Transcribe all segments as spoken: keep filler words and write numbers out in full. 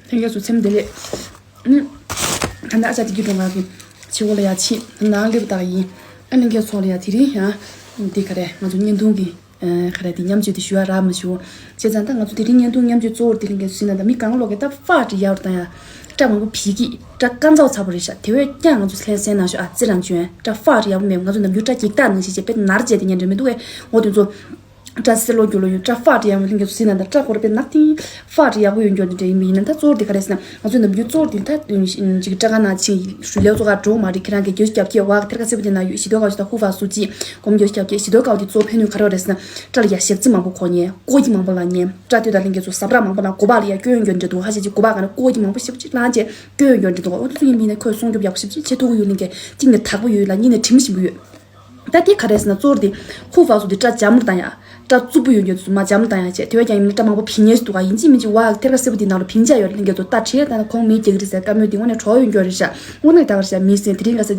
ལྷན་རྒྱས་ཚོ་ཚེམ་བདེ་ལེགས། ཨ་ནི། ད་ནི་ཨ་ཅག་དེ་རྒྱུ་གྲོང་ཁ་གི་ཕྱི་འོག་ལ་ཡ་ཕྱིན་ནང་སླེབས་པ་ད་ཡིན། ཨ་ལྷན་རྒྱས་ཚོ་ལ་ཡ་དེ་རིང་ཡ། འདི་ག་རེ་ང་ཚོ་བརྙན་ཐུང་གི་ག་རེ་དེ་མཉམ་སྤྱོད་དེ་ཞུ་ཡ་རག་མ་ཞུ། བྱས་ཙང་ད་ང་ཚོ་དེ་རིང་བརྙན་ཐུང་མཉམ་སྤྱོད་གཙོ་བོར་དེ་ལྷན་རྒྱས་ཚོ་ཟིན་ན་ད་མི་གང་ལོག་གི་ད་ཧྥ་ཏི་ཡག་རུ་དང་ཡ། སྐྲ་མང་པོ་བིས་ཀི་སྐྲ་རྐང་ཚ་ཚ་པོ་རེད་ཤག་དེ་བས་ཀྱང་ང་ཚོ་ལྷན་གསན་གནང་ཤོག་ཨ་ཙི་རང་བྱོན་སྐྲ་ཧྥ་ཏི་ཡག་པོ་མེད་ང་ཚོ་ནམ་རྒྱུན་སྐྲ་འགྱིག་ཐག་ནང་བཞིན་བྱས་པས་ནར་བྱས་དེ་ཉན་འདྲ་མི་འདུག་གས་འོ་དེ་ཚོ། སྐྲ་སེར་ལོ་རྒྱུ་ལོ་ཡོད་སྐྲ་ཧྥ་ཏི་ཡག་པོ་ལྷན་རྒྱས་ཚོ་ཟིན་ན་ད་སྐྲ་ཧོར་པའི་ནག་ཐིང་ཧྥ་ཏི་ཡག་པོ་ཡོད་འགྱོ་འདི་འདྲ་ཡིན་པ་ཡིན་ན་ད་གཙོ་བོར་དེ་ག་རེ་ཟེར་ན་ང་ཚོ་ནམ་རྒྱུན་གཙོ་བོར་དེ་ད་ཅིག་སྐྲ་ཁང་ནང་ཕྱིན་རུས་ལེགས་ཚོ་ག་འགྲོ་མ་རེད་ཁྱེད་རང་གི་རྒྱུ་སྐྱབས་ཀྱི་བ་ཐེར་ཁ་སེར་པོ་དེ་ན་ཡོད་ཞི་དོ་གའོ་ཞི་ད་ཧུ་ཧྥ་སུ་ཅི་སྒོམ་རྒྱུ་སྐྱབས་ཀྱི་ཞི་དོ་གའོ་དེ་གཙོ་ཕན་ནུས་ག་རེ་རེད་ཟེར་ན་སྐྲ་ལ་ཡ་ཞག་རྩི་མང་པོ་གོ་ཉན་ཀོ་གི་མང་པོ་ལ་ཉན་སྐྲ་དེ་ད་ལྷན་རྒྱས་ཚོ་ཟབ་ར་མང་པོ་ལ་གོ་བ་ལ་ཡ་སྐྱོན་ཡོད་འགྱོ་འདྲ་འདུག་ཧ་ཤ་ཅིག་གོ་བ་ག་ན་ཀོ་གི་མང་པོ་ཞེ་པོ་ཅིག་ལངས་བྱས་སྐྱོན་ཡོད་འགྱོ་འདྲ་འདུག་འོ་དེ་ཚོ་ཡིན་མིན་ན་ཁོས་སྲུང་སྐྱོབ་ཡག་པོ་ཞེ་པོ་ཅིག་བྱེད་ཐུབ་ཀྱི་ཡོད་ལྷན་རྒྱས་གཅིག་ནས་དག་པོ་ཡོད་ལ་གཉིས་ནས་དྲི་མ་ཞིམ་པོ་ཡོད། ད་དེ་ག་རེ་ཟེར་ན་གཙོ་བོ་དེ་ཧུ་ཧྥ་སུ་དེ་སྐྲ་འཇམ་རུ་བཏང་ཡ། སྐྲ་རྩུབ་པོ་ཡོད་འགྱོ་དེ་ཚོ་མ་འཇམ་རུ་བཏང་ཡ་བྱས་དེ་བས་ཀྱང་ཡིན་ན་སྐྲ་མང་པོ་བིང་ཉེས་སུ་འདུག་ག་ཡིན་གཅིག་མིན་གཅིག་བ་ཐེར་ཁ་སེར་པོ་དེ་ནང་ལ་བིང་ཆ་ཡོད་ལྷན་རྒྱས་ཚོ་ད་བྲིས་ད་ན་ཁོང་མི་རྒྱག་རེད་ཟེར་བཀའ་མོལ་དེ་དངོས་གནས་གྲོགས་ཡོད་འགྱོ་རེད་ཤག་དངོས་གནས་ད་གར་ཤག་མི་སེམས་དེ་རིང་ག་ས་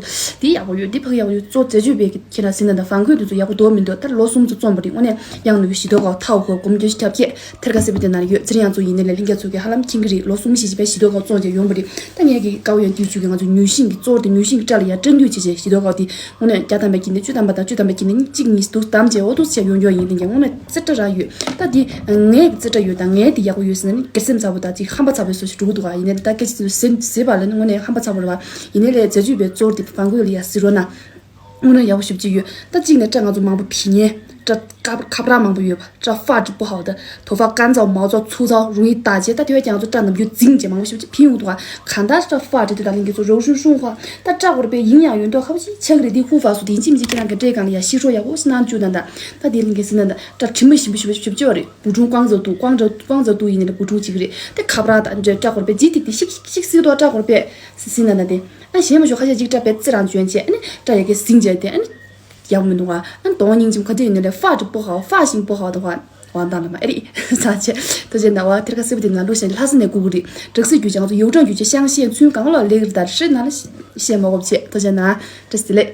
དེ་ཡག་པོ་ཡོད་དེ་ཕག་ཡག་པོ་ཡོད་གཙོ་བྱ་ཇུས་པའི་ཁྱེད་རང་ཟིན་ན་ད་ཧྥང་ཁོས་དེ་ཚོ་ཡག་པོ་འདུག་མི་འདུག་ད་ལོ་གསུམ་ཚོ་རྩོམ་པ་རེད་དངོས་གནས་ཡང་ནུ་ཡོད་ཞི་དོ་གའོ་ཐའོ་ཁོ་སྒོམ་རྒྱུ་ཞིག་ཁྱབ་ཁྱེད་ཐེར་ཁ་སེར་པོ་དེ་ནང་ལ་ཡོད་ཚེ་རིང་ཡང་ཚོ་ཡིན་ནའི་ལས་ལྷན་རྒྱས་ཚོ་གི་ཧ་ལམ་ཁྱིང་གི་རེད་ལོ་གསུམ་བཞི་བཞི་བས་ཞི་དོ་གའོ་བཙོང་བྱས་ཡོང་པ་རེད། ད་ངས་ཀྱི་དཀའ་བ་ཡང་དུས་ཆུ་གི་ང་ཚོ་ཉུལ་ཤིང་གི་གཙོ་བོ་དེ་ཉུལ་ཤིང་གི་སྐྲ་ལ་ཡང་སྐྲ་འདུས་བྱེད་བྱེད་ཞི་དོ་གའོ་དེ་དངོས་གནས་བརྒྱ་ཐམ་པའི་དཀྱིལ་ནས་བཅུ་ཐམ་པ་དང་བཅུ་ཐམ་པའི་དཀྱིལ་ནས་གཅིག་གཉིས་འདུག་དམ་བྱས་འོ་འདུག་བྱས་ཡོང་རྒྱུ་ཡིན་ལས་ཀྱང་དངོས་གནས་རྩེ་སྐྲ་རག་ཡོད། ད་དེ་ངའི་རྩེ་སྐྲ་ཡོད་ད་ངའི་དེ་ཡག་པོ་ཡོད་ཟེར་ན་ནི་སྒེར་སེམས་ཚ་པོ་ད་ཅིག་ཧམ་པ་ཚ་པོའི་བཟོ་ཞིག་འགྲོ་གི་འདུག་ག་ཡིན་ནའི་ད་སྐད་ཆ་དེ་ཟེར་ཟེར་བ་ལ་ནི་དངོས་གནས་ཧམ་པ་ཚ་པོ་རེད་བ། ཡིན་ནའི་ལས་རྩེ་ཆུ་བའི་གཙོ་བོ་དེ་ཧྥང་ཁོས་ལ་ཡ་ཟེར་རོགས་གནང་། དངོས་གནས་ཡག་པོ་ཞེ་པོ་ཅིག་ཡོད། ད་གཅིག་ནས་སྐྲ་ང་ཚོ་མང་པོ་བིང་ཉེས་སྐྲ་ཁ་ཁ་པར་མང་པོ་ཡོད་པ་སྐྲ་ཧྥ་ཏི་པོ་ཧའོ་ད་头发干燥毛躁粗糙容易打结ད་དེ་བས་ཀྱང་ང་ཚོ་སྐྲ་ནམ་རྒྱུན་འཛིང་བྱས་མང་པོ་ཞེ་པོ་ཅིག་བིང་འོང་འདུག་ག་གང་ལྟར་སྐྲ་ཧྥ་ཏི་དེ་ད་ལིང་གི་ཚོ་རོགས་ཧྲུང་ཧྲུང་ཧྭ་ད་སྐྲ་ཧོར་པའི་ཡིན་ཡང་ཡོད་མདོག་ཁ་པོ་ཞིག་ཆགས་ཀྱི་རེད། དེ་ཧུ་ཧྥ་སུ་དེ་ཡིན་གཅིག་མིན་གཅིག་ཁྱེད་རང་གི་སྐྲའི་སྒང་ལ་ཡ་ཤི་ཧྲོ་ཡག་པོ་ཞིག་གནང་བཅུག་ད་ད་ད་དེ་ལིང་གི་ཟིན་ན་ད་སྐྲ་དྲི་མ་ཞིམ་པོ་ཞེ་པོ་ཞེ་པོ་ཅིག་ཡོད་རེད། བུ་ཁྲུང་ཀོང་ཙོ་ཏུ་ཀོང་ཙོ་ཀོང་ཙོ་ཏུ་ཡིན་ནའི་བུ་ཁྲུང་གཅིག་རེད་དེ་ཁ་པར་དང་འདྲ་སྐྲ་ཧོར་པའི་ལྗིད་ཏིག་ཏིག་ཤིག་ཤིག་སིག་ཏོ་སྐྲ་ཧོར་པའི་ཟིན་ན་ད་དེ། ཨ་གཞན་མ་ཞོག་ཁ་ཤས་ཅིག་སྐྲ་པད་ཙི་རང་བྱོན་བྱས་ཨ་ནི་སྐྲ་ཡ་གི་སིང་བྱས་ཏེ་ཨ་ནི་ཡག་མི་འདུག་ཨ་ཨ་ནི་དོང་སྙིང་རྗེ་ཁ་ཏེ་ཡིན་ན་ལས་ཧྥ་ཏི་པོ་ཧའོ་ཧྥ་ཤིང་པོ་ཧའོ་དོ་ཧ་ཝང་དང་ལ་མ་ཨེ་རི་ས་ཆེ་ཐོ་ཆེ་ན་བ་ཐེར་ཁ་སེ་བ་དེ་ན་ལོ་ཞན་ལྷ་ས་ནས་གུ་གུ་རི་དྲག་སི་རྒྱུ་ཅང་ཚོ་ཡོ་ཀྲང་རྒྱུ་ཅེ་ཤང་ཤེ་ཚུན་གང་ལོ་ལེགས་རི་དར་ཧྲི་ན་ལ་ཤེ་མ་གོ་ཆེ་ཐོ་ཆེ་ན་དྲི་སི་ལེ།